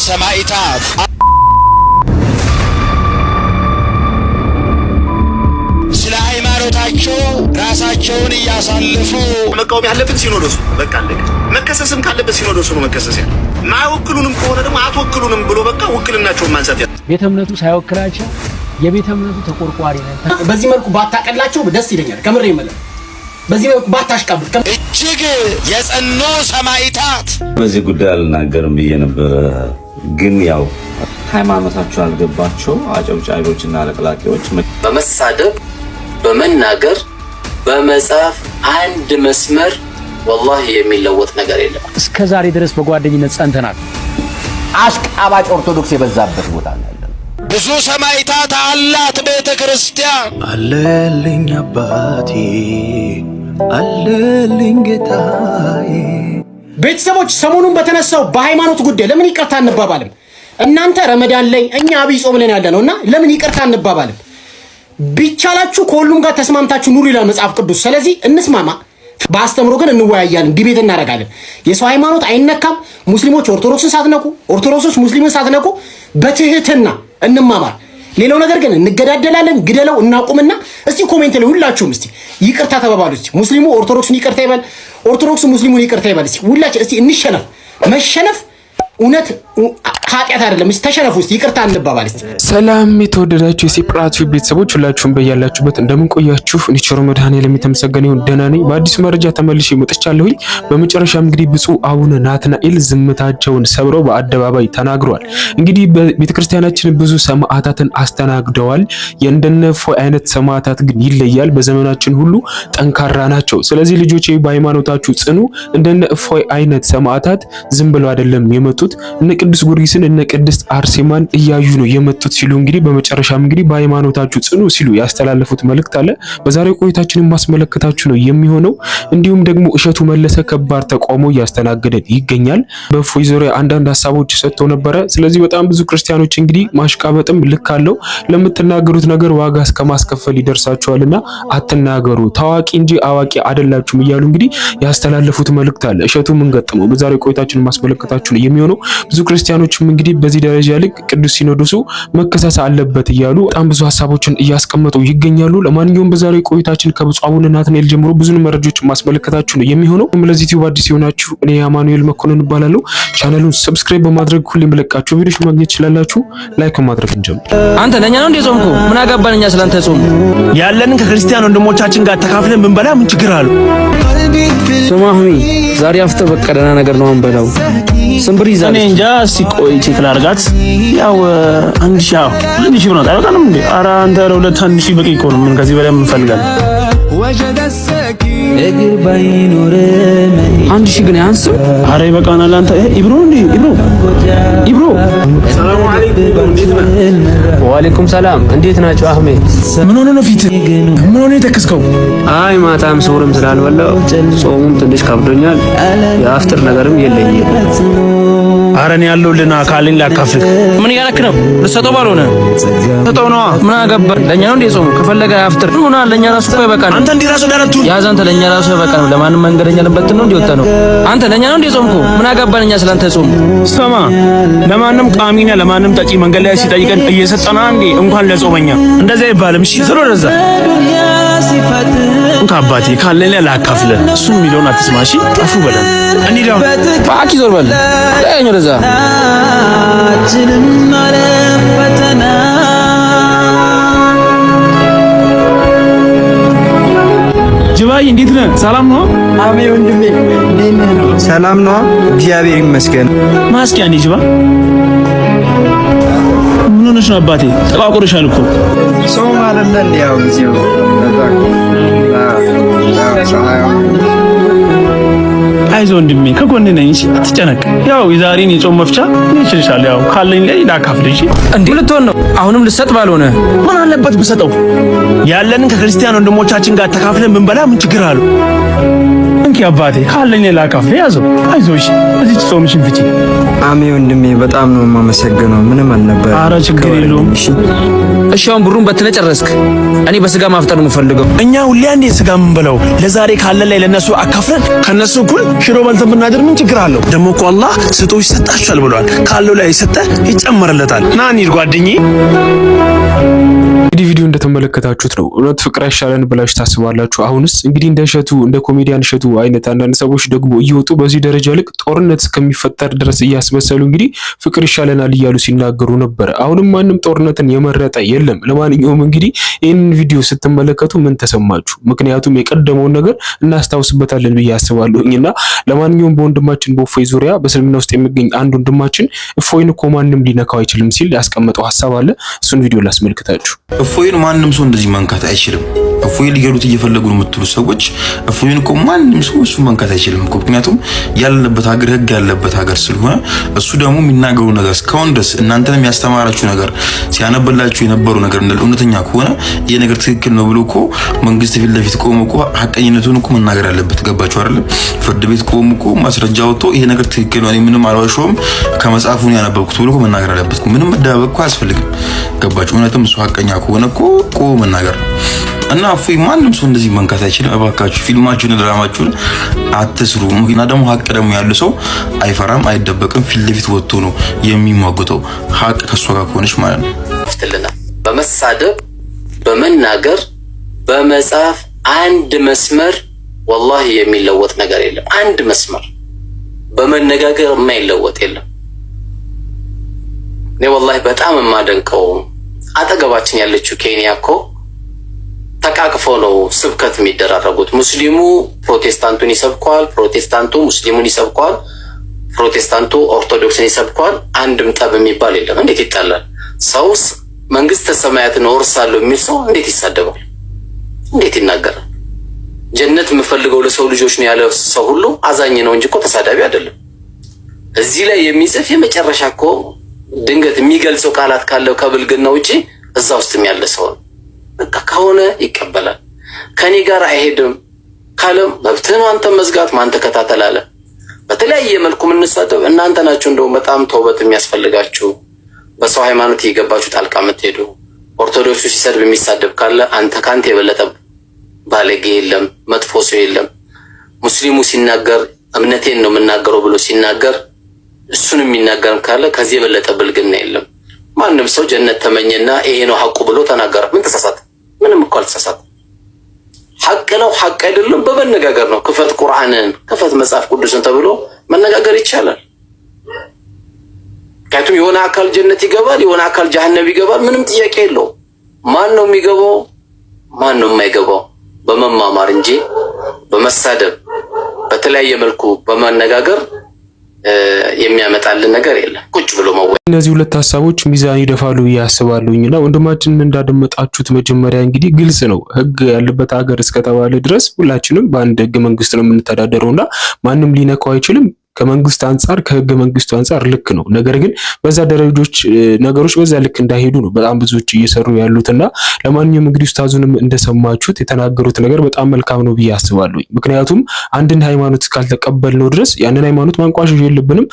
ሰማዕታት ስለ ሃይማኖታቸው ራሳቸውን እያሳለፉ መቃወም ያለብን ሲኖዶሱ በቃ አለቀ። መከሰስም ካለበት ሲኖዶሱ ነው መከሰስ ያለ። ማይወክሉንም ከሆነ ደግሞ አትወክሉንም ብሎ በቃ ውክልናቸውን ማንሳት ያለ። ቤተ እምነቱ ሳይወክላቸው የቤተ እምነቱ ተቆርቋሪ ነን። በዚህ መልኩ ባታቀላቸው ደስ ይለኛል። ከምሬ የምልህ በዚህ መልኩ ባታሽቃብጥ። እጅግ የጸኑ ሰማዕታት በዚህ ጉዳይ አልናገርም ብዬ ነበረ፣ ግን ያው ሃይማኖታቸው አልገባቸው አጨብጫቢዎችና አለቅላቂዎች በመሳደብ በመናገር በመጻፍ አንድ መስመር ወላሂ የሚለወጥ ነገር የለም። እስከ ዛሬ ድረስ በጓደኝነት ጸንተናል። አሽቃባጭ ኦርቶዶክስ የበዛበት ቦታ ነው ያለነው። ብዙ ሰማዕታት አላት ቤተ ክርስቲያን። አለልኝ አባቴ አለልኝ ጌታዬ። ቤተሰቦች ሰሞኑን በተነሳው በሃይማኖት ጉዳይ ለምን ይቅርታ አንባባልም? እናንተ ረመዳን ላይ እኛ አብይ ጾም ላይ ያለ ነውና ለምን ይቅርታ አንባባልም? ቢቻላችሁ ከሁሉም ጋር ተስማምታችሁ ኑሩ ይላል መጽሐፍ ቅዱስ። ስለዚህ እንስማማ፣ በአስተምሮ ግን እንወያያለን፣ debate እናደርጋለን። የሰው ሃይማኖት አይነካም። ሙስሊሞች ኦርቶዶክስን ሳትነኩ፣ ኦርቶዶክሶች ሙስሊምን ሳትነኩ በትህትና እንማማር። ሌላው ነገር ግን እንገዳደላለን፣ ግደለው እናቁምና እስቲ comment ላይ ሁላችሁም እስቲ ይቅርታ ተባባሉ። እስቲ ሙስሊሙ ኦርቶዶክስን ይቅርታ ይበል፣ ኦርቶዶክሱ ሙስሊሙን ይቅርታ ይበል። እስቲ ሁላችን እስቲ እንሸነፍ። መሸነፍ እውነት ኃጢአት አይደለም። እስቲ ተሸነፉ፣ እስቲ ይቅርታ እንባባል። እስቲ ሰላም የተወደዳችሁ የሴፕራቲቭ ቤተሰቦች ሁላችሁም በያላችሁበት እንደምን ቆያችሁ? እኔ ቸሩ መድኃኔዓለም የተመሰገነ ይሁን ደህና ነኝ። በአዲስ መረጃ ተመልሼ መጥቻለሁኝ። በመጨረሻም እንግዲህ ብፁዕ አቡነ ናትናኤል ዝምታቸውን ሰብረው በአደባባይ ተናግረዋል። እንግዲህ በቤተክርስቲያናችን ብዙ ሰማዕታትን አስተናግደዋል። የእንደነ እፎይ አይነት ሰማዕታት ግን ይለያል። በዘመናችን ሁሉ ጠንካራ ናቸው። ስለዚህ ልጆቼ በሃይማኖታችሁ ጽኑ። እንደነ እፎይ አይነት ሰማዕታት ዝም ብለው አይደለም የመጡት እነ ቅዱስ ጊዮርጊስን እነ ቅድስት አርሴማን እያዩ ነው የመጡት ሲሉ እንግዲህ በመጨረሻም እንግዲህ በሃይማኖታችሁ ጽኑ ሲሉ ያስተላለፉት መልእክት አለ። በዛሬው ቆይታችንን ማስመለከታችሁ ነው የሚሆነው። እንዲሁም ደግሞ እሸቱ መለሰ ከባድ ተቃውሞ እያስተናገደ ይገኛል። በእፎይ ዙሪያ አንዳንድ ሀሳቦች ሰጥተው ነበረ። ስለዚህ በጣም ብዙ ክርስቲያኖች እንግዲህ ማሽቃበጥም ልክ አለው፣ ለምትናገሩት ነገር ዋጋ እስከ ማስከፈል ይደርሳችኋልና አትናገሩ፣ ታዋቂ እንጂ አዋቂ አይደላችሁም እያሉ እንግዲህ ያስተላለፉት መልእክት አለ። እሸቱ ምን ገጠመው? በዛሬው ቆይታችን ማስመለከታችሁ ነው የሚሆነው። ብዙ ክርስቲያኖችም እንግዲህ በዚህ ደረጃ ልክ ቅዱስ ሲኖዶሱ መከሰስ አለበት እያሉ በጣም ብዙ ሀሳቦችን እያስቀመጡ ይገኛሉ። ለማንኛውም በዛሬው ቆይታችን ከብፁዕ አቡነ ናትናኤል ጀምሮ ብዙ መረጃዎችን ማስመለከታችሁ ነው የሚሆነው። ለዚህ ዩቲዩብ አዲስ የሆናችሁ እኔ አማኑኤል መኮንን እባላለሁ። ቻናሉን subscribe በማድረግ ሁሌ የምለቃችሁ ቪዲዮዎች ማግኘት ትችላላችሁ። like በማድረግ እንጀምር። አንተ ለኛ ነው እንዴ ጾምኩ? ምን አገባን እኛ ስላንተ ጾም። ያለንን ከክርስቲያን ወንድሞቻችን ጋር ተካፍለን ብንበላ ምን ችግር አለው? ስማ አህሚ፣ ዛሬ አፍጥር በቃ ደህና ነገር ነው አንበላው። ስንብር ይዛለች። እኔ እንጃ። እስቲ ቆይ check ላድርጋት። ያው 1000 ያው 1000 ብር ነው አይበቃንም እንዴ? ኧረ አንተ ለሁለት 1000 በቂ እኮ ነው። ምን ከዚህ በላይ ምን እንፈልጋለን? 1000 ግን አያንስም። ኧረ ይበቃናል። አንተ ኢብሮ እንዴ ኢብሮ ኢብሮ። ሰላም አለይኩም እንዴት ነህ? ወአለይኩም ሰላም እንዴት ናቸው አህሜ? ምን ሆነ ነው ፊት? ምን ሆነ የተከስከው? አይ ማታም ስሁርም ስላልበላው ጾሙም ትንሽ ከብዶኛል። የአፍጥር ነገርም የለኝም። ኧረ እኔ ያለሁልህ ካለኝ ላካፍልህ። ምን እያደረክ ነው? ልትሰጠው ባልሆነ ሰጠው ነዋ። ምን አገባህ? ለኛ ነው እንዴ ጾሙ? ከፈለገ አፍጥር ምን ሆነ? ለኛ ራሱ እኮ አይበቃንም። አንተ እንዲህ ራሱ እንዳረቱ ያዝ። አንተ ለኛ ራሱ አይበቃንም። ለማንም መንገደኛ ልንበትን ነው እንዴ ወጣ ነው። አንተ ለኛ ነው እንዴ ጾምኩ? ምን አገባን እኛ ስላንተ ጾም። ስማ፣ ለማንም ቃሚና ለማንም ጠጪ መንገድ ላይ ሲጠይቀን እየሰጠና እንዴ እንኳን ለጾመኛ እንደዚህ አይባልም። እሺ ቶሎ ወደዛ እንካ አባቴ ካለኝ ላይ ላካፍልህ። እሱ የሚለውን አትስማ። እሺ አፉ በለን እንሂድ አሁን። እባክህ ዞር በል ለኛ ወደዛ። ጅባይ እንዴት ነህ? ሰላም ነው? አሜ ወንድሜ እንዴት ነህ? ሰላም ነው፣ እግዚአብሔር ይመስገን። ማስኪያ እንዴ ጅባ ምን ሆነሽ ነው አባቴ? ጠቋቁርሻል እኮ ጾም አይደለ እንዴ? ያው ጊዜው ለዛ እኮ። አይዞህ ወንድሜ ከጎን ነኝ። እሺ አትጨነቅ። ያው የዛሬን የጾም መፍቻ እኔ እችልሻለሁ። ያው ካለኝ ላይ ላካፍልሽ። እሺ እንዴ ልትሆን ነው? አሁንም ልትሰጥ ባልሆነ ምን አለበት ብሰጠው? ያለንን ከክርስቲያን ወንድሞቻችን ጋር ተካፍለን ብንበላ ምን ችግር አለው? እንኪ አባቴ ካለኝ ላካፍል፣ ያዘው። አይዞሽ፣ እዚች ጾምሽን ፍቺ። አሜ ወንድሜ፣ በጣም ነው የማመሰግነው። ምንም አልነበረ። አረ ችግር የለውም። እሺ አሁን ብሩን በትነ ጨረስክ። እኔ በስጋ ማፍጠር ነው የምፈልገው። እኛ ሁሌ አንዴ ስጋ የምንበላው ለዛሬ ካለን ላይ ለነሱ አካፍለን ከነሱ እኩል ሽሮ በልተን ብናድር ምን ችግር አለው? ደግሞ እኮ አላህ ስጡ ይሰጣችኋል ብሏል። ካለው ላይ የሰጠ ይጨመርለታል። ና እንሂድ ጓደኛዬ። እንግዲህ ቪዲዮ እንደተመለከታችሁት ነው። እውነት ፍቅር አይሻለን ብላችሁ ታስባላችሁ? አሁንስ እንግዲህ እንደ እሸቱ፣ እንደ ኮሜዲያን እሸቱ አይነት አንዳንድ ሰዎች ደግሞ እየወጡ በዚህ ደረጃ ልክ ጦርነት እስከሚፈጠር ድረስ እያስመሰሉ እንግዲህ ፍቅር ይሻለናል እያሉ ሲናገሩ ነበር። አሁንም ማንም ጦርነትን የመረጠ የለም። ለማንኛውም እንግዲህ ይህንን ቪዲዮ ስትመለከቱ ምን ተሰማችሁ? ምክንያቱም የቀደመውን ነገር እናስታውስበታለን ብዬ አስባለሁኝ እና ለማንኛውም በወንድማችን በእፎይ ዙሪያ በእስልምና ውስጥ የሚገኝ አንድ ወንድማችን እፎይን እኮ ማንም ሊነካው አይችልም ሲል ያስቀመጠው ሀሳብ አለ። እሱን ቪዲዮ ላስመልክታችሁ። እፎይን ማንም ሰው እንደዚህ መንካት አይችልም። እፎይን ሊገሉት እየፈለጉ ነው የምትሉ ሰዎች እፎይን እኮ ማንም ሰው እሱ መንካት አይችልም እኮ። ምክንያቱም ያለንበት ሀገር ህግ ያለበት ሀገር ስለሆነ እሱ ደግሞ የሚናገሩ ነገር እስካሁን ድረስ እናንተንም ያስተማራችሁ ነገር ሲያነብላችሁ የነበሩ ነገር እንዳለ እውነተኛ ከሆነ ይሄ ነገር ትክክል ነው ብሎ እኮ መንግስት ፊት ለፊት ቆሞ እኮ ሀቀኝነቱን እኮ መናገር አለበት። ገባችሁ አይደለም? ፍርድ ቤት ቆሞ እኮ ማስረጃ ወጥቶ ይሄ ነገር ትክክል ነው፣ እኔ ምንም አልዋሸሁም፣ ከመጽሐፉ ነው ያነበብኩት ብሎ እኮ መናገር አለበት። ምንም መደባበቅ እኮ አያስፈልግም። ገባችሁ? እውነትም እሱ ሀቀኛ ከሆነ እኮ ቆሞ መናገር ነው። እና እፎይ ማንም ሰው እንደዚህ መንካት አይችልም። እባካችሁ ፊልማችሁን ድራማችሁን አትስሩ። እና ደግሞ ሀቅ ደግሞ ያለው ሰው አይፈራም፣ አይደበቅም። ፊት ለፊት ወጥቶ ነው የሚሟገተው። ሀቅ ከእሷ ጋር ከሆነች ማለት ነው። ፍትልና በመሳደብ፣ በመናገር፣ በመጻፍ አንድ መስመር ወላሂ የሚለወጥ ነገር የለም። አንድ መስመር በመነጋገር የማይለወጥ የለም። እኔ ወላሂ በጣም የማደንቀው አጠገባችን ያለችው ኬንያ እኮ ተቃቅፈው ነው ስብከት የሚደራረጉት። ሙስሊሙ ፕሮቴስታንቱን ይሰብከዋል፣ ፕሮቴስታንቱ ሙስሊሙን ይሰብከዋል፣ ፕሮቴስታንቱ ኦርቶዶክስን ይሰብከዋል። አንድም ጠብ የሚባል የለም። እንዴት ይጣላል? ሰውስ መንግስተ ሰማያትን እወርሳለሁ የሚል ሰው እንዴት ይሳደባል? እንዴት ይናገራል? ጀነት የምፈልገው ለሰው ልጆች ነው ያለ ሰው ሁሉ አዛኝ ነው እንጂ እኮ ተሳዳቢ አይደለም። እዚህ ላይ የሚጽፍ የመጨረሻ እኮ ድንገት የሚገልጸው ቃላት ካለው ከብልግና ውጪ እዛ ውስጥም ያለ ሰው ነው። በቃ ከሆነ ይቀበላል። ከኔ ጋር አይሄድም ካለም መብትህ ነው አንተ መዝጋት፣ ማን ተከታተል አለ። በተለያየ መልኩ የምንሳደብ እናንተ ናችሁ። እንደውም በጣም ተውበት የሚያስፈልጋችሁ በሰው ሃይማኖት እየገባችሁ ጣልቃ የምትሄዱ። ኦርቶዶክሱ ሲሰድብ የሚሳደብ ካለ አንተ ከአንተ የበለጠ ባለጌ የለም፣ መጥፎ ሰው የለም። ሙስሊሙ ሲናገር እምነቴን ነው የምናገረው ብሎ ሲናገር እሱን የሚናገርም ካለ ከዚህ የበለጠ ብልግና የለም። ማንም ሰው ጀነት ተመኘና ይሄ ነው ሐቁ ብሎ ተናገረ። ምን ተሳሳተ? ምንም እኮ አልተሳሳተ። ሐቅ ነው ሐቅ አይደለም በመነጋገር ነው። ክፈት ቁርአንን፣ ክፈት መጽሐፍ ቅዱስን ተብሎ መነጋገር ይቻላል። ምክንያቱም የሆነ አካል ጀነት ይገባል፣ የሆነ አካል ጀሀነም ይገባል። ምንም ጥያቄ የለው። ማን ነው የሚገባው? ማን ነው የማይገባው? በመማማር እንጂ በመሳደብ በተለያየ መልኩ በመነጋገር የሚያመጣልን ነገር የለም። ቁጭ ብሎ መወ እነዚህ ሁለት ሀሳቦች ሚዛን ይደፋሉ ብዬ አስባለሁኝ። እና ወንድማችንን እንዳደመጣችሁት መጀመሪያ እንግዲህ ግልጽ ነው፣ ህግ ያለበት ሀገር እስከተባለ ድረስ ሁላችንም በአንድ ህገ መንግስት ነው የምንተዳደረው እና ማንም ሊነካው አይችልም። ከመንግስት አንጻር ከህገ መንግስቱ አንጻር ልክ ነው። ነገር ግን በዛ ደረጆች ነገሮች በዛ ልክ እንዳይሄዱ ነው በጣም ብዙዎች እየሰሩ ያሉትና ለማንኛውም እንግዲህ ኡስታዙንም እንደሰማችሁት የተናገሩት ነገር በጣም መልካም ነው ብዬ አስባለሁ። ምክንያቱም አንድን ሃይማኖት እስካልተቀበልነው ድረስ ያንን ሃይማኖት ማንቋሸሽ የለብንም።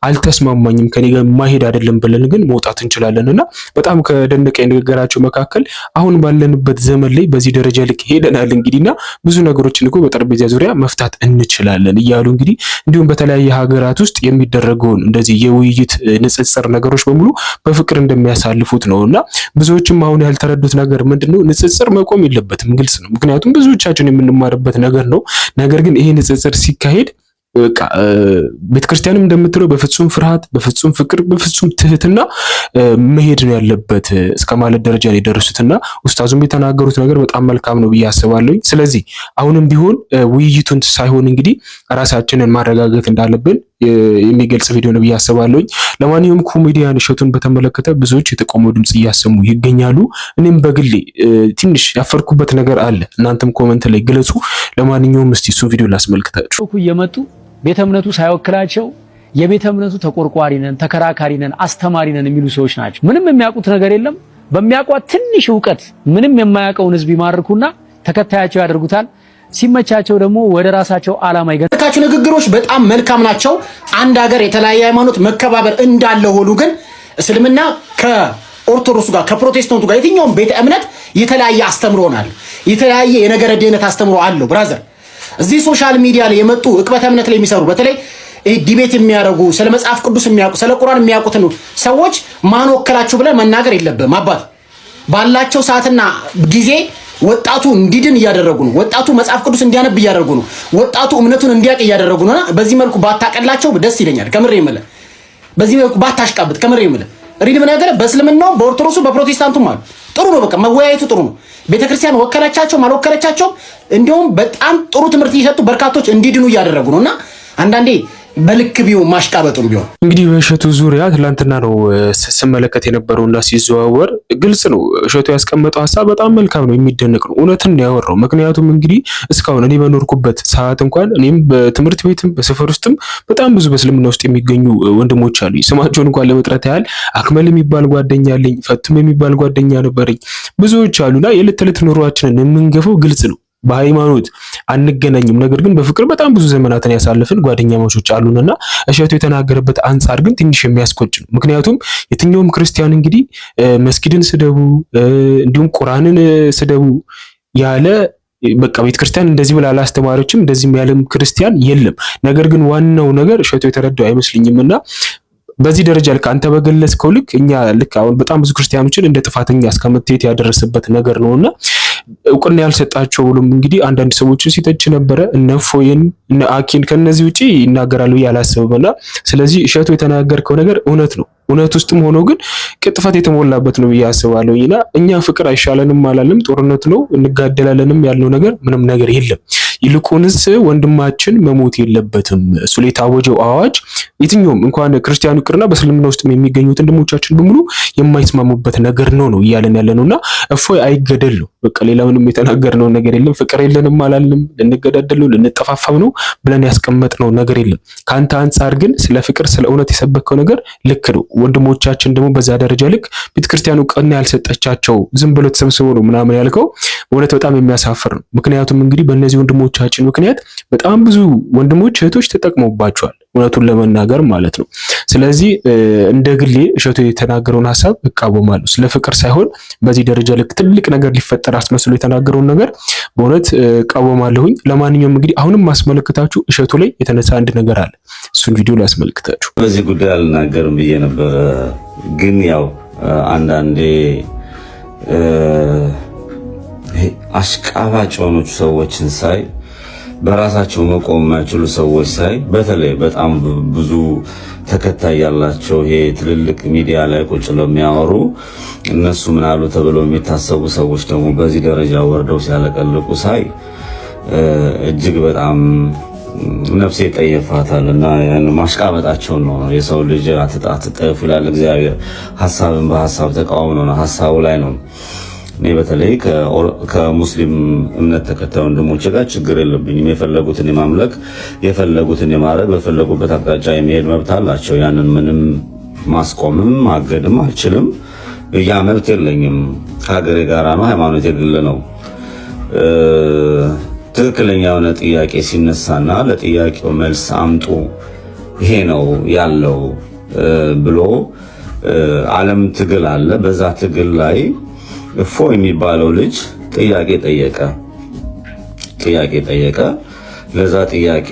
አልተስማማኝም፣ ከኔ ጋር ማሄድ አይደለም ብለን ግን መውጣት እንችላለን እና በጣም ከደነቀኝ ንግግራቸው መካከል አሁን ባለንበት ዘመን ላይ በዚህ ደረጃ ልክ ሄደናል እንግዲህና ብዙ ነገሮችን እኮ በጠረጴዛ ዙሪያ መፍታት እንችላለን እያሉ እንግዲህ እንዲሁም በተለያየ ሀገራት ውስጥ የሚደረገውን እንደዚህ የውይይት ንጽጽር ነገሮች በሙሉ በፍቅር እንደሚያሳልፉት ነው እና ብዙዎችም አሁን ያልተረዱት ነገር ምንድነው፣ ንጽጽር መቆም የለበትም፣ ግልጽ ነው። ምክንያቱም ብዙዎቻችን የምንማርበት ነገር ነው። ነገር ግን ይሄ ንጽጽር ሲካሄድ በቃ ቤተክርስቲያንም እንደምትለው በፍጹም ፍርሃት፣ በፍጹም ፍቅር፣ በፍጹም ትህትና መሄድ ነው ያለበት እስከ ማለት ደረጃ ላይ የደረሱትና ኡስታዙም የተናገሩት ነገር በጣም መልካም ነው ብዬ አስባለሁ። ስለዚህ አሁንም ቢሆን ውይይቱን ሳይሆን እንግዲህ ራሳችንን ማረጋገጥ እንዳለብን የሚገልጽ ቪዲዮ ነው ብዬ አስባለሁኝ። ለማንኛውም ኮሜዲያን እሸቱን በተመለከተ ብዙዎች የተቃውሞ ድምጽ እያሰሙ ይገኛሉ። እኔም በግሌ ትንሽ ያፈርኩበት ነገር አለ። እናንተም comment ላይ ግለጹ። ለማንኛውም እስቲ እሱን ቪዲዮ ላስመልክታችሁ። እየመጡ ቤተ እምነቱ ሳይወክላቸው የቤተ እምነቱ ተቆርቋሪ ነን፣ ተከራካሪ ነን፣ አስተማሪ ነን የሚሉ ሰዎች ናቸው። ምንም የሚያውቁት ነገር የለም። በሚያውቋት ትንሽ እውቀት ምንም የማያውቀውን ሕዝብ ይማርኩና ተከታያቸው ያደርጉታል። ሲመቻቸው ደግሞ ወደ ራሳቸው ዓላማ ይገ ንግግሮች በጣም መልካም ናቸው። አንድ ሀገር የተለያየ ሃይማኖት መከባበር እንዳለ ሆኖ ግን እስልምና ከኦርቶዶክሱ ጋር፣ ከፕሮቴስታንቱ ጋር፣ የትኛውም ቤተ እምነት የተለያየ አስተምሮ አለ። የተለያየ የነገረ ድህነት አስተምሮ አለው። Brother፣ እዚህ social media ላይ የመጡ እቅበተ እምነት ላይ የሚሰሩ፣ በተለይ debate የሚያደርጉ፣ ስለ መጽሐፍ ቅዱስ የሚያውቁ፣ ስለ ቁርአን የሚያውቁትን ሰዎች ማን ወከላችሁ ብለህ መናገር የለብህም። አባት ባላቸው ሰዓትና ጊዜ ወጣቱ እንዲድን እያደረጉ ነው። ወጣቱ መጽሐፍ ቅዱስ እንዲያነብ እያደረጉ ነው። ወጣቱ እምነቱን እንዲያውቅ እያደረጉ ነውና በዚህ መልኩ ባታቀላቸው ደስ ይለኛል። ከምሬ የምልህ፣ በዚህ መልኩ ባታሽቃብጥ፣ ከምሬ የምልህ፣ real ነገር በእስልምናው፣ በኦርቶዶክሱ፣ በፕሮቴስታንቱም አሉ። ጥሩ ነው። በቃ መወያየቱ ጥሩ ነው። ቤተክርስቲያን ወከለቻቸውም አልወከለቻቸውም እንዲሁም በጣም ጥሩ ትምህርት እየሰጡ በርካቶች እንዲድኑ እያደረጉ ነው እና አንዳንዴ በልክ ቢሆን ማሽቃበጡም ቢሆን። እንግዲህ በእሸቱ ዙሪያ ትላንትና ነው ስመለከት የነበረውና ሲዘዋወር ግልጽ ነው። እሸቱ ያስቀመጠው ሀሳብ በጣም መልካም ነው፣ የሚደነቅ ነው። እውነትን ነው ያወራው። ምክንያቱም እንግዲህ እስካሁን እኔ በኖርኩበት ሰዓት እንኳን እኔም በትምህርት ቤትም በሰፈር ውስጥም በጣም ብዙ በእስልምና ውስጥ የሚገኙ ወንድሞች አሉ። ስማቸውን እንኳን ለመጥራት ያህል አክመል የሚባል ጓደኛ አለኝ፣ ፈቱም የሚባል ጓደኛ ነበረኝ። ብዙዎች አሉና የዕለት ተዕለት ኑሯችንን የምንገፈው ግልጽ ነው። በሃይማኖት አንገናኝም፣ ነገር ግን በፍቅር በጣም ብዙ ዘመናትን ያሳለፍን ጓደኛሞቾች አሉንና እሸቱ የተናገረበት አንጻር ግን ትንሽ የሚያስቆጭ ነው። ምክንያቱም የትኛውም ክርስቲያን እንግዲህ መስጊድን ስደቡ፣ እንዲሁም ቁርአንን ስደቡ ያለ፣ በቃ ቤተክርስቲያን እንደዚህ ብላ አላስተማረችም፣ እንደዚህም ያለም ክርስቲያን የለም። ነገር ግን ዋናው ነገር እሸቱ የተረዳው አይመስልኝም እና በዚህ ደረጃ ልክ አንተ በገለጽከው ልክ እኛ ልክ አሁን በጣም ብዙ ክርስቲያኖችን እንደ ጥፋተኛ እስከመታየት ያደረሰበት ነገር ነውና እውቅና ያልሰጣቸው ብሎም እንግዲህ አንዳንድ ሰዎችን ሲተች ነበረ። እነ እፎይን፣ እነ አኪን ከነዚህ ውጪ ይናገራሉ ብዬ አላስብም። እና ስለዚህ እሸቱ የተናገርከው ነገር እውነት ነው። እውነት ውስጥም ሆኖ ግን ቅጥፈት የተሞላበት ነው ብዬ አስባለሁ። እና እኛ ፍቅር አይሻለንም አላለም። ጦርነት ነው እንጋደላለንም ያልነው ነገር ምንም ነገር የለም። ይልቁንስ ወንድማችን መሞት የለበትም። እሱ ላይ የታወጀው አዋጅ የትኛውም እንኳን ክርስቲያኑ ይቅርና በእስልምና ውስጥ የሚገኙት ወንድሞቻችን በሙሉ የማይስማሙበት ነገር ነው ነው እያለን ያለ ነውና እፎይ አይገደል ነው። በቃ ሌላ ምንም የተናገርነው ነገር የለም። ፍቅር የለንም አላልንም። ልንገዳደል ነው ልንጠፋፋም ነው ብለን ያስቀመጥነው ነገር የለም። ከአንተ አንጻር ግን ስለ ፍቅር፣ ስለ እውነት የሰበከው ነገር ልክ ነው። ወንድሞቻችን ደግሞ በዛ ደረጃ ልክ ቤተክርስቲያኑ ቀና ያልሰጠቻቸው ዝም ብሎ ተሰብስቦ ነው ምናምን ያልከው እውነት በጣም የሚያሳፍር ነው። ምክንያቱም እንግዲህ በእነዚህ ወንድሞቻችን ምክንያት በጣም ብዙ ወንድሞች እህቶች ተጠቅመውባቸዋል፣ እውነቱን ለመናገር ማለት ነው። ስለዚህ እንደ ግሌ እሸቱ የተናገረውን ሀሳብ እቃወማለሁ። ስለ ፍቅር ሳይሆን በዚህ ደረጃ ልክ ትልቅ ነገር ሊፈጠር አስመስሎ የተናገረውን ነገር በእውነት እቃወማለሁኝ። ለማንኛውም እንግዲህ አሁንም ማስመለከታችሁ እሸቱ ላይ የተነሳ አንድ ነገር አለ። እሱን ቪዲዮ ላስመልክታችሁ። በዚህ ጉዳይ አልናገርም ብዬ ነበረ፣ ግን ያው አንዳንዴ አሽቃባጭ የሆኑ ሰዎችን ሳይ፣ በራሳቸው መቆም የማይችሉ ሰዎች ሳይ፣ በተለይ በጣም ብዙ ተከታይ ያላቸው ይሄ ትልልቅ ሚዲያ ላይ ቁጭ ለሚያወሩ፣ እነሱ ምን አሉ ተብለው የሚታሰቡ ሰዎች ደግሞ በዚህ ደረጃ ወርደው ሲያለቀልቁ ሳይ እጅግ በጣም ነፍሴ ይጠየፋታል እና ያን ማሽቃበጣቸውን ነው። የሰው ልጅ አትጠየፉ ይላል እግዚአብሔር። ሀሳብን በሀሳብ ተቃውሞ ነው፣ ሀሳቡ ላይ ነው። እኔ በተለይ ከሙስሊም እምነት ተከታይ ወንድሞቼ ጋር ችግር የለብኝም። የፈለጉትን የማምለክ፣ የፈለጉትን የማድረግ፣ በፈለጉበት አቅጣጫ የሚሄድ መብት አላቸው። ያንን ምንም ማስቆምም ማገድም አልችልም። ያ መብት የለኝም። ከሀገሬ ጋራ ነው። ሃይማኖት የግል ነው። ትክክለኛ የሆነ ጥያቄ ሲነሳና ለጥያቄው መልስ አምጡ፣ ይሄ ነው ያለው ብሎ ዓለም ትግል አለ። በዛ ትግል ላይ እፎይ የሚባለው ልጅ ጥያቄ ጠየቀ። ለዛ ጥያቄ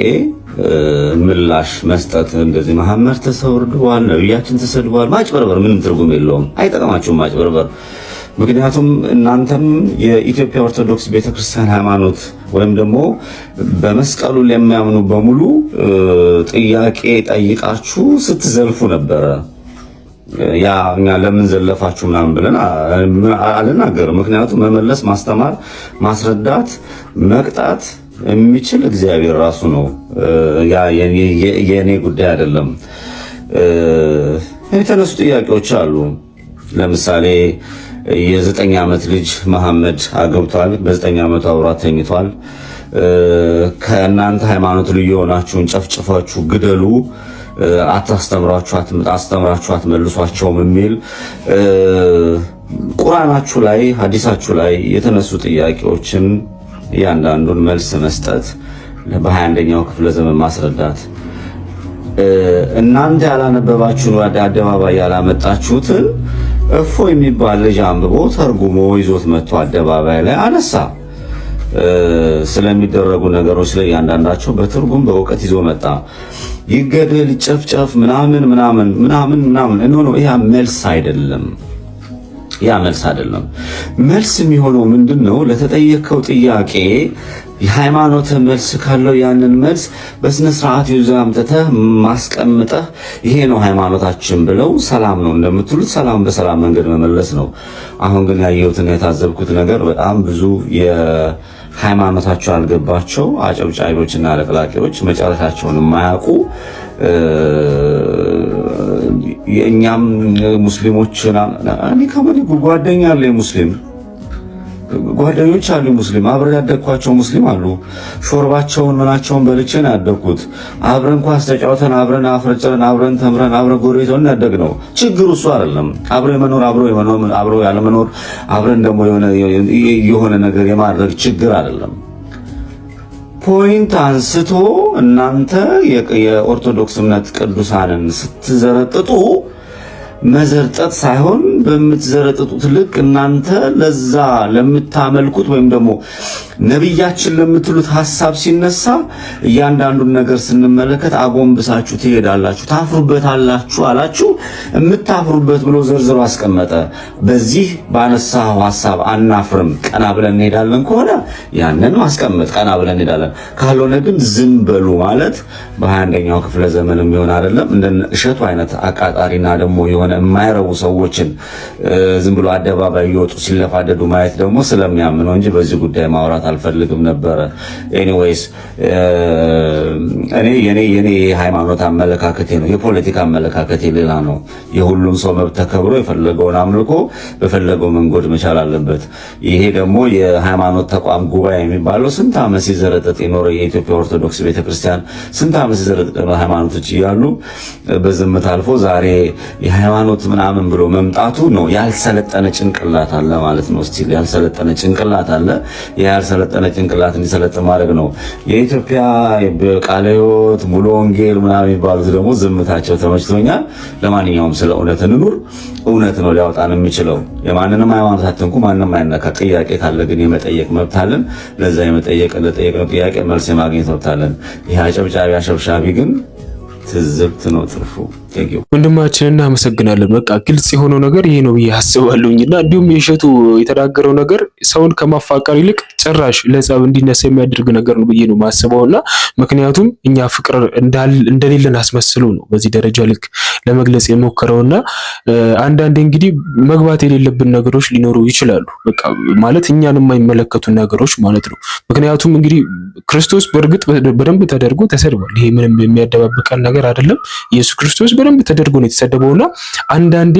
ምላሽ መስጠት እንደዚህ መሐመድ ተሰውርደዋል፣ ነቢያችን ተሰድበዋል፣ ማጭበርበር ምንም ትርጉም የለውም። አይጠቅማችሁም ማጭበርበር። ምክንያቱም እናንተም የኢትዮጵያ ኦርቶዶክስ ቤተክርስቲያን ሃይማኖት ወይም ደግሞ በመስቀሉ ለሚያምኑ በሙሉ ጥያቄ ጠይቃችሁ ስትዘልፉ ነበረ። ያ እኛ ለምን ዘለፋችሁ ምናምን ብለን አልናገርም። ምክንያቱም መመለስ፣ ማስተማር፣ ማስረዳት፣ መቅጣት የሚችል እግዚአብሔር ራሱ ነው። ያ የኔ ጉዳይ አይደለም። የተነሱ ጥያቄዎች አሉ። ለምሳሌ የ9 ዓመት ልጅ መሐመድ አገብቷል። በ9 ዓመቱ አብሯት ተኝቷል። ከእናንተ ሃይማኖት ልዩ የሆናችሁን ጨፍጭፋችሁ ግደሉ፣ አታስተምሯችሁ፣ አስተምራችሁ አትመልሷቸውም የሚል ቁርአናችሁ ላይ፣ ሐዲሳችሁ ላይ የተነሱ ጥያቄዎችን እያንዳንዱን መልስ መስጠት፣ በ21ኛው ክፍለ ዘመን ማስረዳት፣ እናንተ ያላነበባችሁን ወደ አደባባይ ያላመጣችሁትን እፎ የሚባል ልጅ አንብቦ ተርጉሞ ይዞት መጥቶ አደባባይ ላይ አነሳ። ስለሚደረጉ ነገሮች ላይ እያንዳንዳቸው በትርጉም በእውቀት ይዞ መጣ። ይገደል፣ ይጨፍጨፍ፣ ምናምን ምናምን ምናምን ምናምን no no፣ ያ መልስ አይደለም። ያ መልስ አይደለም። መልስ የሚሆነው ምንድን ነው? ለተጠየቀው ጥያቄ የሃይማኖት መልስ ካለው ያንን መልስ በስነ ስርዓት ይዘህ አምጥተህ ማስቀምጠህ ይሄ ነው ሃይማኖታችን ብለው ሰላም ነው እንደምትሉት ሰላም በሰላም መንገድ መመለስ ነው። አሁን ግን ያየሁትና የታዘብኩት ነገር በጣም ብዙ የሃይማኖታቸው ያልገባቸው አጨብጫቢዎችና አለቅላቂዎች መጨረሻቸውን የማያውቁ የእኛም ሙስሊሞች እኔ ከመኒ ጓደኛ አለ፣ ሙስሊም ጓደኞች አሉ፣ ሙስሊም አብረን ያደግኳቸው ሙስሊም አሉ። ሾርባቸውን ምናቸውን በልቼ ነው ያደግኩት። አብረን ኳስ ተጫውተን፣ አብረን አፍረጨን፣ አብረን ተምረን፣ አብረን ጎረቤት ሆነን ያደግነው። ችግሩ እሱ አይደለም። አብሮ የመኖር አብሮ ያለመኖር አብረን ደግሞ የሆነ ነገር የማድረግ ችግር አይደለም። Point አንስቶ እናንተ የኦርቶዶክስ እምነት ቅዱሳንን ስትዘረጥጡ መዘርጠጥ ሳይሆን በምትዘረጥጡት ልክ እናንተ ለዛ ለምታመልኩት ወይም ደግሞ ነቢያችን ለምትሉት ሐሳብ ሲነሳ እያንዳንዱን ነገር ስንመለከት አጎንብሳችሁ ትሄዳላችሁ፣ ታፍሩበታላችሁ አላችሁ። የምታፍሩበት ብሎ ዘርዝሮ አስቀመጠ። በዚህ ባነሳው ሐሳብ አናፍርም፣ ቀና ብለን እንሄዳለን ከሆነ ያንን ማስቀመጥ ቀና ብለን እንሄዳለን፣ ካልሆነ ግን ዝም በሉ ማለት በ21ኛው ክፍለ ዘመን የሚሆን አይደለም። እንደ እሸቱ አይነት አቃጣሪና ደግሞ የሆነ የማይረቡ ሰዎችን ዝም ብሎ አደባባይ እየወጡ ሲለፋደዱ ማየት ደግሞ ስለሚያም ነው እንጂ በዚህ ጉዳይ ማውራት አልፈልግም ነበረ። Anyways እኔ የኔ የሃይማኖት አመለካከቴ ነው፣ የፖለቲካ አመለካከቴ ሌላ ነው። የሁሉም ሰው መብት ተከብሮ የፈለገውን አምልኮ በፈለገው መንገድ መቻል አለበት። ይሄ ደግሞ የሃይማኖት ተቋም ጉባኤ የሚባለው ስንት ዓመት ሲዘረጠጥ የኖረ የኢትዮጵያ ኦርቶዶክስ ቤተክርስቲያን ስንት ዓመት ሲዘረጠጥ የኖረ ሃይማኖቶች እያሉ በዝምታ አልፎ ዛሬ የሃይማኖት ምናምን ብሎ መምጣቱ ነው። ያልሰለጠነ ጭንቅላት አለ ማለት ነው። Still ያልሰለጠነ ጭንቅላት አለ። ያልሰለጠነ ጭንቅላት እንዲሰለጥን ማድረግ ነው። የኢትዮጵያ ቃለ ሕይወት፣ ሙሉ ወንጌል ምናምን የሚባሉት ደግሞ ዝምታቸው ተመችቶኛል። ለማንኛውም ስለ እውነት እንኑር። እውነት ነው ሊያወጣን የሚችለው። የማንንም ሃይማኖት አትንኩ፣ ማንም አይነካ። ጥያቄ ካለ ግን የመጠየቅ መብት አለን። ለዛ የመጠየቅ ለጠየቅነው ጥያቄ መልስ የማግኘት መብት አለን። ይህ አጨብጫቢ አሸብሻቢ ግን ትዝብት ነው ትርፉ። ወንድማችንን እናመሰግናለን። በቃ ግልጽ የሆነው ነገር ይሄ ነው ብዬ አስባለሁኝ። እና እንዲሁም የእሸቱ የተናገረው ነገር ሰውን ከማፋቀር ይልቅ ጭራሽ ለጸብ እንዲነሳ የሚያደርግ ነገር ነው ብዬ ነው የማስበው። እና ምክንያቱም እኛ ፍቅር እንደሌለን አስመስሎ ነው በዚህ ደረጃ ልክ ለመግለጽ የሞከረውና አንዳንዴ እንግዲህ መግባት የሌለብን ነገሮች ሊኖሩ ይችላሉ። በቃ ማለት እኛን የማይመለከቱ ነገሮች ማለት ነው። ምክንያቱም እንግዲህ ክርስቶስ በእርግጥ በደንብ ተደርጎ ተሰድቧል። ይሄ ምንም የሚያደባብቀን ነገር አይደለም። ኢየሱስ ክርስቶስ በደንብ ተደርጎ ነው የተሰደበውና አንዳንዴ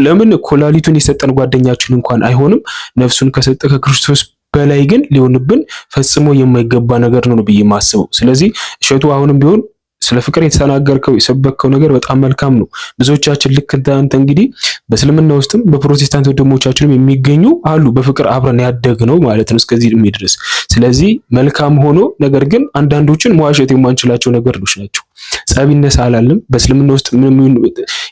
ለምን ኮላሊቱን የሰጠን ጓደኛችን እንኳን አይሆንም ነፍሱን ከሰጠ ከክርስቶስ በላይ ግን ሊሆንብን ፈጽሞ የማይገባ ነገር ነው ብዬ የማስበው። ስለዚህ እሸቱ አሁንም ቢሆን ስለ ፍቅር የተናገርከው የሰበከው ነገር በጣም መልካም ነው። ብዙዎቻችን ልክ እንዳንተ እንግዲህ በእስልምና ውስጥም በፕሮቴስታንት ወንድሞቻችንም የሚገኙ አሉ፣ በፍቅር አብረን ያደግነው ማለት ነው እስከዚህ እድሜ ድረስ። ስለዚህ መልካም ሆኖ ነገር ግን አንዳንዶችን መዋሸት የማንችላቸው ነገሮች ናቸው። ጸብ ይነሳ አላለም። በእስልምና ውስጥ ምንም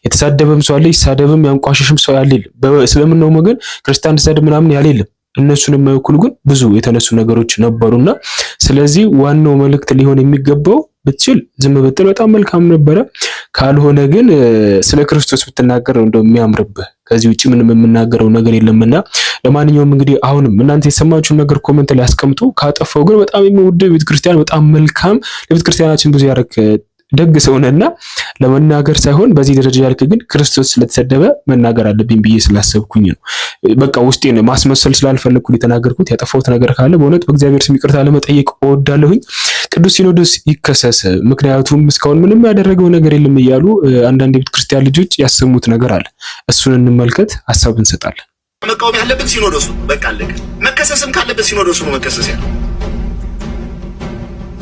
የተሳደበም ሰው አለ፣ ይሳደብም ያንቋሸሽም ሰው ያለ የለም። በእስልምናው ወገን ክርስቲያን ተሳደብ ምናምን ያለ የለም። እነሱን የማይወክሉ ግን ብዙ የተነሱ ነገሮች ነበሩና ስለዚህ ዋናው መልእክት ሊሆን የሚገባው ብትችል ዝም ብትል በጣም መልካም ነበረ። ካልሆነ ግን ስለ ክርስቶስ ብትናገር ነው እንደው የሚያምርብህ። ከዚህ ውጭ ምንም የምናገረው ነገር የለምና ለማንኛውም እንግዲህ አሁንም እናንተ የሰማችሁን ነገር comment ላይ አስቀምጡ። ካጠፋው ግን በጣም የሚወደው ቤተክርስቲያን በጣም መልካም ለቤተክርስቲያናችን ብዙ ያደረክ ደግ ሰው ነህና ለመናገር ሳይሆን በዚህ ደረጃ ያልክ ግን ክርስቶስ ስለተሰደበ መናገር አለብኝ ብዬ ስላሰብኩኝ ነው። በቃ ውስጤ ነው ማስመሰል ስላልፈለግኩ የተናገርኩት። ያጠፋሁት ነገር ካለ በእውነት በእግዚአብሔር ስም ይቅርታ ለመጠየቅ እወዳለሁኝ። ቅዱስ ሲኖዶስ ይከሰስ፣ ምክንያቱም እስካሁን ምንም ያደረገው ነገር የለም እያሉ አንዳንድ የቤተ ክርስቲያን ልጆች ያሰሙት ነገር አለ። እሱን እንመልከት፣ ሀሳብ እንሰጣለን። መቃወም ያለብን ሲኖዶሱ በቃ አለቀ። መከሰስም ካለበት ሲኖዶሱ ነው መከሰስ ያለ።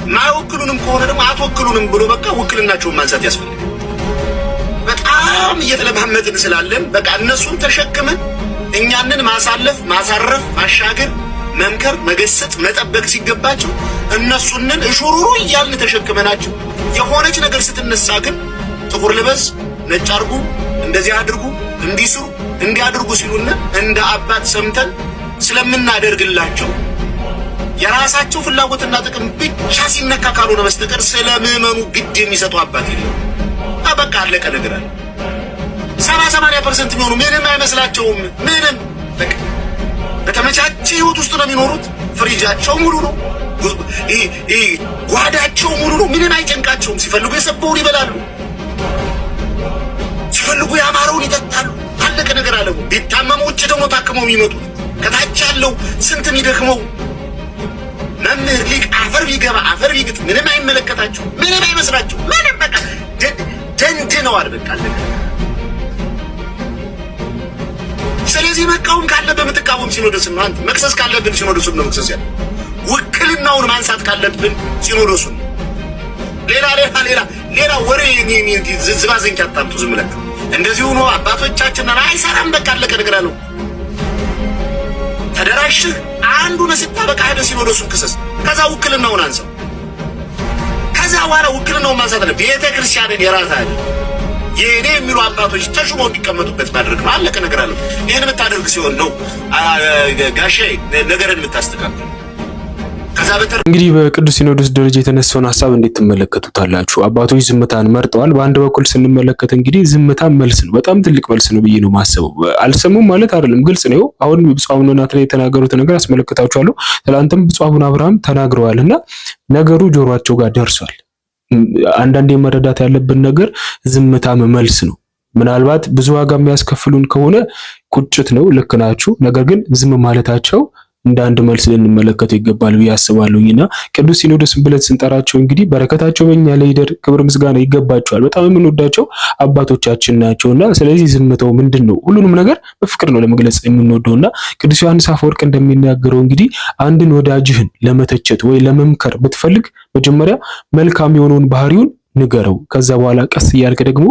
ማይወክሉንም ከሆነ ደግሞ አትወክሉንም ብሎ በቃ ውክልናቸውን ማንሳት ያስፈልጋል። በጣም እየተለማመጥን ስላለን በቃ እነሱን ተሸክመን እኛንን ማሳለፍ፣ ማሳረፍ፣ ማሻገር፣ መምከር፣ መገሰጽ፣ መጠበቅ ሲገባቸው እነሱንን እሹሩሩ እያልን ተሸክመናቸው የሆነች ነገር ስትነሳ ግን ጥቁር ልበስ፣ ነጭ አድርጉ፣ እንደዚህ አድርጉ፣ እንዲስሩ፣ እንዲያድርጉ ሲሉን እንደ አባት ሰምተን ስለምናደርግላቸው የራሳቸው ፍላጎትና ጥቅም ብቻ ሲነካ ካልሆነ በስተቀር ስለ ምዕመኑ ግድ የሚሰጡ አባት የለም። በቃ አለቀ ነገር አለ። 70-80% የሚሆኑ ምንም አይመስላቸውም። ምንም በቃ በተመቻቸ ህይወት ውስጥ ነው የሚኖሩት። ፍሪጃቸው ሙሉ ነው፣ ይሄ ጓዳቸው ሙሉ ነው። ምንም አይጨንቃቸውም። ሲፈልጉ የሰበውን ይበላሉ፣ ሲፈልጉ ያማረውን ይጠጣሉ። አለቀ ነገር አለ። ቢታመሙ ውጭ ደግሞ ታክመው የሚመጡት ከታች ያለው ስንት የሚደክመው መምህር ሊቅ አፈር ቢገባ አፈር ቢግጥ ምንም አይመለከታቸው፣ ምንም አይመስላቸው፣ ምንም በቃ ደንድነዋል። በቃ አለቀ። ስለዚህ መቃወም ካለብህ የምትቃወም ሲኖዶስን ነው። አንተ መክሰስ ካለብን ሲኖዶሱን ነው መክሰስ ያለ። ውክልናውን ማንሳት ካለብን ሲኖዶሱን። ሌላ ሌላ ሌላ ሌላ ወሬ ዝባዝንኪ አታምጡ። ዝም ብላችሁ እንደዚህ ሆኖ አባቶቻችን አይሰራም። በቃ አለቀ ነገር አለው። ተደራሽህ አንዱን ስታበቃ ሄደህ ሲኖዶሱን ክሰስ። ከዛ ውክልናውን አንሳው። ከዛ በኋላ ውክልናውን ማንሳት አለ። ቤተ ክርስቲያንን የራስህ አይደል የእኔ የሚሉ አባቶች ተሹመው እንዲቀመጡበት ማድረግ ነው። አለቀ ነገር አለው። ይህን የምታደርግ ሲሆን ነው ጋሼ ነገርን የምታስተካክል። ከዛ በተረ እንግዲህ በቅዱስ ሲኖዶስ ደረጃ የተነሳውን ሀሳብ እንዴት ትመለከቱታላችሁ? አባቶች ዝምታን መርጠዋል። በአንድ በኩል ስንመለከት እንግዲህ ዝምታ መልስ ነው፣ በጣም ትልቅ መልስ ነው ብዬ ነው ማሰበው። አልሰሙም ማለት አይደለም፣ ግልጽ ነው። አሁን ብፁዕ አቡነ ናትናኤል የተናገሩት ነገር አስመለክታችኋለሁ። ትላንትም ብፁዕ አቡነ አብርሃም ተናግረዋል እና ነገሩ ጆሯቸው ጋር ደርሷል። አንዳንዴ መረዳት ያለብን ነገር ዝምታም መልስ ነው። ምናልባት ብዙ ዋጋ የሚያስከፍሉን ከሆነ ቁጭት ነው፣ ልክ ናችሁ። ነገር ግን ዝም ማለታቸው እንደ አንድ መልስ ልንመለከተው ይገባል ብዬ አስባለሁኝና ቅዱስ ሲኖዶስን ብለን ስንጠራቸው እንግዲህ በረከታቸው በእኛ ላይ ይደር፣ ክብር ምስጋና ይገባቸዋል። በጣም የምንወዳቸው አባቶቻችን ናቸውና ስለዚህ ዝምታው ምንድን ነው? ሁሉንም ነገር በፍቅር ነው ለመግለጽ የምንወደውና ቅዱስ ዮሐንስ አፈወርቅ እንደሚናገረው እንግዲህ አንድን ወዳጅህን ለመተቸት ወይ ለመምከር ብትፈልግ መጀመሪያ መልካም የሆነውን ባህሪውን ንገረው፣ ከዛ በኋላ ቀስ እያልክ ደግሞ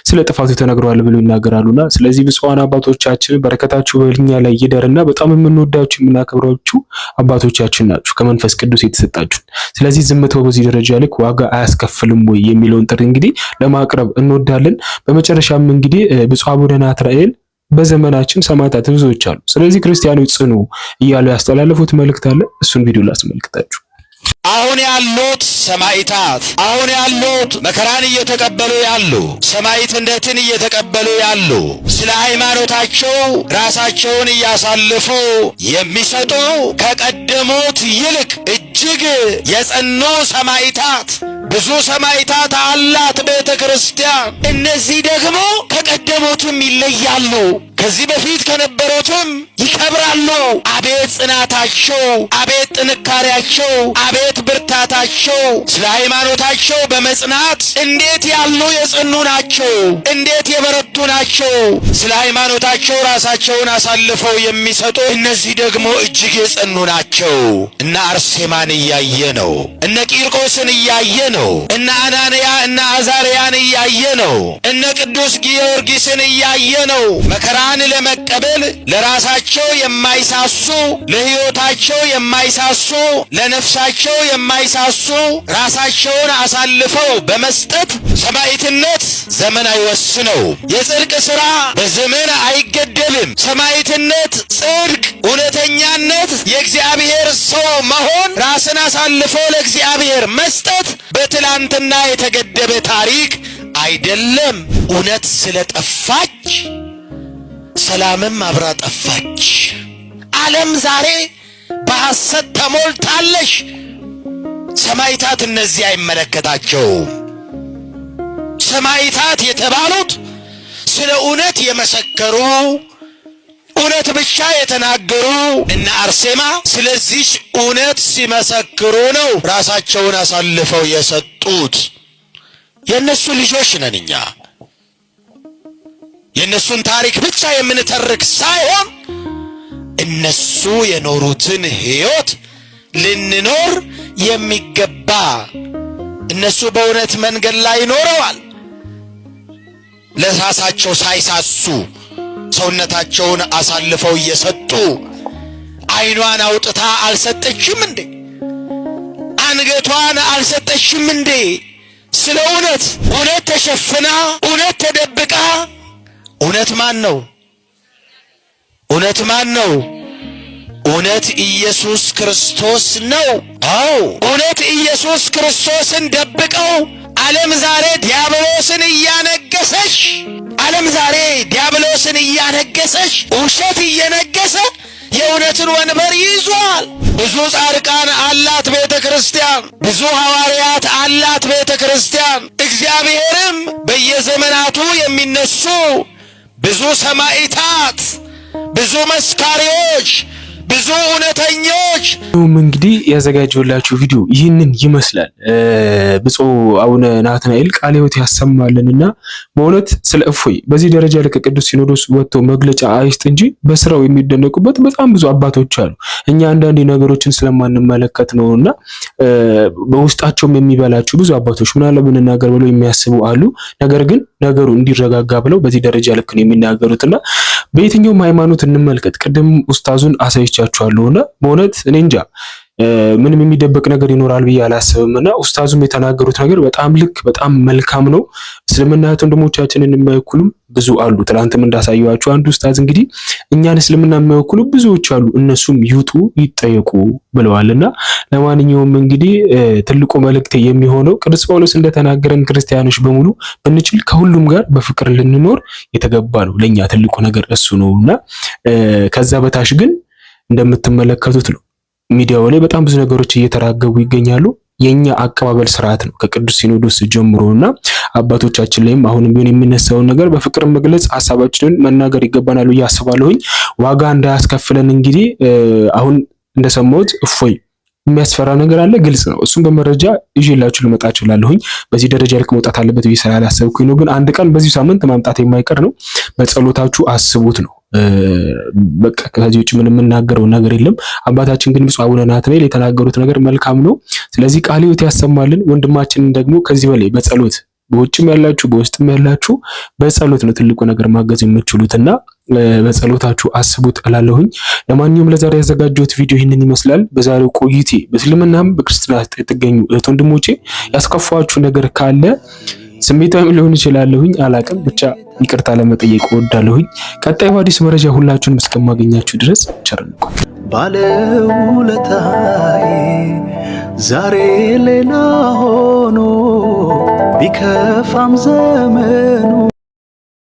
ስለ ጥፋቱ ተነግሯል ብሎ ይናገራሉና ስለዚህ ብፁዓን አባቶቻችን በረከታችሁ በእኛ ላይ ይደርና በጣም የምንወዳችሁ የምናከብራችሁ አባቶቻችን ናችሁ ከመንፈስ ቅዱስ የተሰጣችሁ። ስለዚህ ዝምታው በዚህ ደረጃ ልክ ዋጋ አያስከፍልም ወይ የሚለውን ጥሪ እንግዲህ ለማቅረብ እንወዳለን። በመጨረሻም እንግዲህ ብፁዕ አቡነ ናትናኤል በዘመናችን ሰማዕታት ብዙዎች አሉ፣ ስለዚህ ክርስቲያኖች ጽኑ እያሉ ያስተላለፉት መልእክት አለ። እሱን ቪዲዮ ላስመልክታችሁ። አሁን ያሉት ሰማዕታት፣ አሁን ያሉት መከራን እየተቀበሉ ያሉ፣ ሰማዕትነትን እየተቀበሉ ያሉ፣ ስለ ሃይማኖታቸው ራሳቸውን እያሳለፉ የሚሰጡ ከቀደሙት ይልቅ እጅግ የጸኑ ሰማዕታት፣ ብዙ ሰማዕታት አላት ቤተ ክርስቲያን። እነዚህ ደግሞ ከቀደሙትም ይለያሉ፣ ከዚህ በፊት ከነበሩትም ይከብራሉ። አቤት ጽናታቸው፣ አቤት ጥንካሬያቸው፣ አቤት ብርታታቸው! ስለ ሃይማኖታቸው በመጽናት እንዴት ያሉ የጸኑ ናቸው! እንዴት የበረቱ ናቸው! ስለ ሃይማኖታቸው ራሳቸውን አሳልፈው የሚሰጡ እነዚህ ደግሞ እጅግ የጸኑ ናቸው። እነ አርሴማን እያየ ነው። እነ ቂርቆስን እያየ ነው። እነ አናንያ እነ አዛርያን እያየ ነው። እነ ቅዱስ ጊዮርጊስን እያየ ነው። መከራን ለመቀበል ለራሳቸው የማይሳሱ፣ ለሕይወታቸው የማይሳሱ፣ ለነፍሳቸው የማይሳሱ ራሳቸውን አሳልፈው በመስጠት ሰማዕትነት ዘመን አይወስነው። የጽድቅ ሥራ በዘመን አይገደብም። ሰማዕትነት፣ ጽድቅ፣ እውነተኛነት፣ የእግዚአብሔር ሰው መሆን፣ ራስን አሳልፎ ለእግዚአብሔር መስጠት በትላንትና የተገደበ ታሪክ አይደለም። እውነት ስለጠፋች ሰላምም አብራ ጠፋች። ዓለም ዛሬ በሐሰት ተሞልታለች። ሰማዕታት እነዚህ አይመለከታቸውም። ሰማዕታት የተባሉት ስለ እውነት የመሰከሩ እውነት ብቻ የተናገሩ እነ አርሴማ ስለዚች እውነት ሲመሰክሩ ነው ራሳቸውን አሳልፈው የሰጡት። የእነሱ ልጆች ነን እኛ። የእነሱን ታሪክ ብቻ የምንተርክ ሳይሆን እነሱ የኖሩትን ሕይወት ልንኖር የሚገባ እነሱ በእውነት መንገድ ላይ ኖረዋል። ለራሳቸው ሳይሳሱ ሰውነታቸውን አሳልፈው እየሰጡ ዓይኗን አውጥታ አልሰጠችም እንዴ? አንገቷን አልሰጠችም እንዴ? ስለ እውነት እውነት ተሸፍና እውነት ተደብቃ እውነት ማን ነው? እውነት ማን ነው? እውነት ኢየሱስ ክርስቶስ ነው። አዎ እውነት ኢየሱስ ክርስቶስን ደብቀው ዓለም ዛሬ ዲያብሎስን እያነገሰች፣ ዓለም ዛሬ ዲያብሎስን እያነገሰች፣ ውሸት እየነገሰ የእውነትን ወንበር ይዟል። ብዙ ጻድቃን አላት ቤተ ክርስቲያን፣ ብዙ ሐዋርያት አላት ቤተ ክርስቲያን። እግዚአብሔርም በየዘመናቱ የሚነሱ ብዙ ሰማዕታት፣ ብዙ መስካሪዎች፣ ብዙ እውነተኞች። እንግዲህ ያዘጋጀሁላችሁ ቪዲዮ ይህንን ይመስላል። ብፁዕ አቡነ ናትናኤል ቃለ ሕይወት ያሰማልንና በእውነት ስለ እፎይ በዚህ ደረጃ ልክ ቅዱስ ሲኖዶስ ወጥቶ መግለጫ አይስጥ እንጂ በስራው የሚደነቁበት በጣም ብዙ አባቶች አሉ። እኛ አንዳንድ ነገሮችን ስለማንመለከት ነውና በውስጣቸውም የሚበላቸው ብዙ አባቶች ምናለ ብንናገር ብለው የሚያስቡ አሉ። ነገር ግን ነገሩ እንዲረጋጋ ብለው በዚህ ደረጃ ልክ ነው የሚናገሩትና በየትኛውም ሃይማኖት እንመልከት። ቅድም ኡስታዙን አሳይቻችኋለሁና በእውነት እኔ እንጃ ምንም የሚደበቅ ነገር ይኖራል ብዬ አላስብም። እና ኡስታዙም የተናገሩት ነገር በጣም ልክ በጣም መልካም ነው። እስልምና እህት ወንድሞቻችንን የማይወክሉም ብዙ አሉ። ትላንትም እንዳሳየኋችሁ አንዱ ኡስታዝ እንግዲህ እኛን እስልምና የማይወክሉ ብዙዎች አሉ፣ እነሱም ይውጡ ይጠየቁ ብለዋልና ለማንኛውም እንግዲህ ትልቁ መልእክት የሚሆነው ቅዱስ ጳውሎስ እንደተናገረን ክርስቲያኖች በሙሉ ብንችል ከሁሉም ጋር በፍቅር ልንኖር የተገባ ነው። ለኛ ትልቁ ነገር እሱ ነውና ከዛ በታች ግን እንደምትመለከቱት ነው። ሚዲያው ላይ በጣም ብዙ ነገሮች እየተራገቡ ይገኛሉ። የኛ አቀባበል ስርዓት ነው ከቅዱስ ሲኖዶስ ጀምሮና አባቶቻችን ላይም አሁንም ቢሆን የሚነሳውን ነገር በፍቅር መግለጽ ሀሳባችንን መናገር ይገባናል ብዬ አስባለሁኝ። ዋጋ እንዳያስከፍለን እንግዲህ አሁን እንደሰማሁት እፎይ የሚያስፈራ ነገር አለ፣ ግልጽ ነው። እሱም በመረጃ ይዤላችሁ ልመጣ እችላለሁኝ። በዚህ ደረጃ ልክ መውጣት አለበት ብዬ ስላላሰብኩኝ ነው። ግን አንድ ቀን በዚሁ ሳምንት ማምጣት የማይቀር ነው። በጸሎታችሁ አስቡት ነው። በቃ ከዚህ ውጭ ምንም የምናገረው ነገር የለም። አባታችን ግን ብፁዕ አቡነ ናትናኤል የተናገሩት ነገር መልካም ነው። ስለዚህ ቃለ ሕይወት ያሰማልን። ወንድማችንን ደግሞ ከዚህ በላይ በጸሎት በውጭም ያላችሁ በውስጥም ያላችሁ በጸሎት ነው ትልቁ ነገር ማገዝ የምትችሉትና በጸሎታችሁ አስቡት እላለሁኝ። ለማንኛውም ለዛሬ ያዘጋጀሁት ቪዲዮ ይህንን ይመስላል። በዛሬው ቆይቴ በእስልምናም በክርስትና የተገኙ እህት ወንድሞቼ ያስከፋችሁ ነገር ካለ ስሜታዊም ሊሆን ይችላለሁኝ አላቅም፣ ብቻ ይቅርታ ለመጠየቅ እወዳለሁኝ። ቀጣይ በአዲስ መረጃ ሁላችሁንም እስከማገኛችሁ ድረስ ቸር እንቆይ። ባለውለታዬ ዛሬ ሌላ ሆኖ ቢከፋም ዘመኑ።